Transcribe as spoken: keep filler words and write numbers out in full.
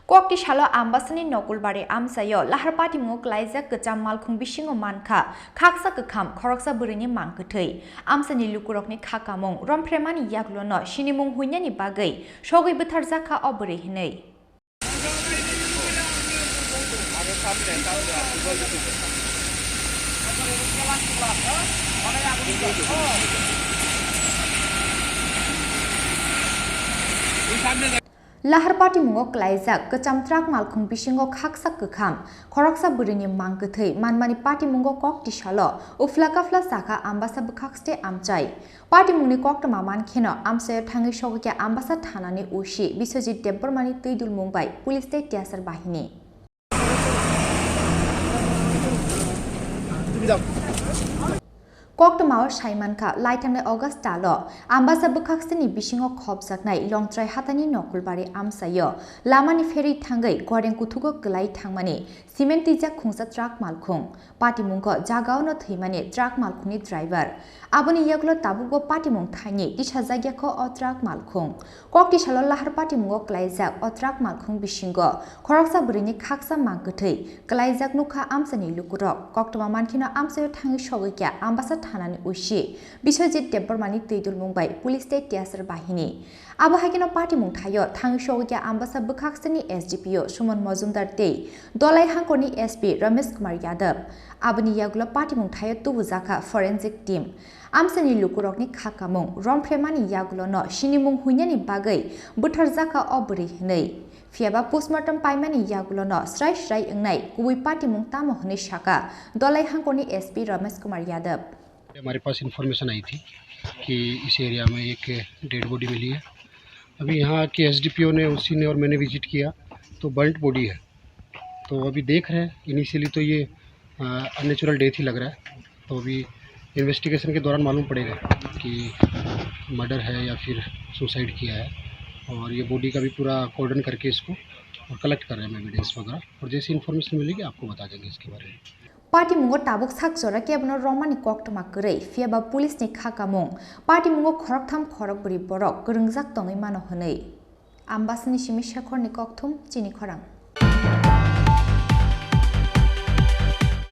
Kokti salo Ambasani Nokulbari amchaio lahar patimungo klaijak kwcham malkhung bisingo mankha khaksa kwkham khoroksa bwrwini mang kwthwi. Amsani lukurokni kha kamung romphemani yagulono sinimung huinani bagwi sogwi bwtharjakha o bwrwi hinwi. Lahar patimungo klaijak kwcham truck malkhung bisingo khaksa kwkham khoroksa bwrwini mang kwthwi manmani patimungo kokti salo uphla kaphla sakha Ambasa bwkhakste amchai. Patimungni koktwma mankheno amchaio thangwi sogwikha Ambasa thanani O C Biswajit Debbarmani twidulmung bai police tei T S R bahini. Koktwmao saimankha, laithangnai August talo Ambasa bwkhaksini bisingo khopjaknai Longtrai hatani Nokulbari amchaio lamani pherwi thangwi goreng kuthugo kwlai thangmani cement twijak khungsa truck malkhung. Patimungkho jagaono thwimani truck malkhungni driver. Aboni yagulo tabukbo patimung thaini tisajakya kho o truck malkhung. Kokti salo lahar patimungo klaijak o truck malkhung bisingo khoroksa bwrwini khaksa mang kwthwi klaijak nukha amchaini lukurok. Koktwma mankheno amchaio thangwi sogwikha Ambasa thanani O C Biswajit Debbarmani twidulmung bai police tei T S R bahini. Abo haikheno patimung thaio thangwi sogwikha Ambasa bwkhaksini S D P O Suman Mojumdar tei Dolai hangkorni S P Ramesh Kumar Yadav. Aboni yagulo patimung thaio tubujakha forensic team. Amchaini lukurokni kha kamung romphemani yagulono sinimung huinani bagwi bwtharjakha o bwrwi hinwi. Phiyaba postmortem paimani yagulono srai srai wngnai kubui patimung tamo hinwi sakha Dolai hangkorni S P Ramesh Kumar Yadav. हमारे पास इन्फॉर्मेशन आई थी कि इस एरिया में एक dead body मिली है। अभी यहाँ के एसडीपीओ ने, उसी ने और मैंने विजिट किया, तो बर्न्ड बॉडी है। तो अभी देख रहे हैं, इनिशियली तो ये अननेचुरल डेथ ही लग रहा है। तो अभी इन्वेस्टिगेशन के दौरान मालूम पड़ेगा कि मर्डर है या फिर सुसाइड किया है। और ये बॉडी का भी पूरा कॉर्डन करके इसको और कलेक्ट कर रहे हैं एविडेंस वगैरह, और जैसी इन्फॉर्मेशन मिलेगी आपको बता देंगे इसके बारे में। Patimungo tabuk sak jora kebono romani koktwma kwrwi, phiyaba police ni kha kamung patimungo khoroktham khorokbwrwi borok kwrwngjak tongwi mano hwnwi. Ambasani simi Shekhorni kokthum chini khorang.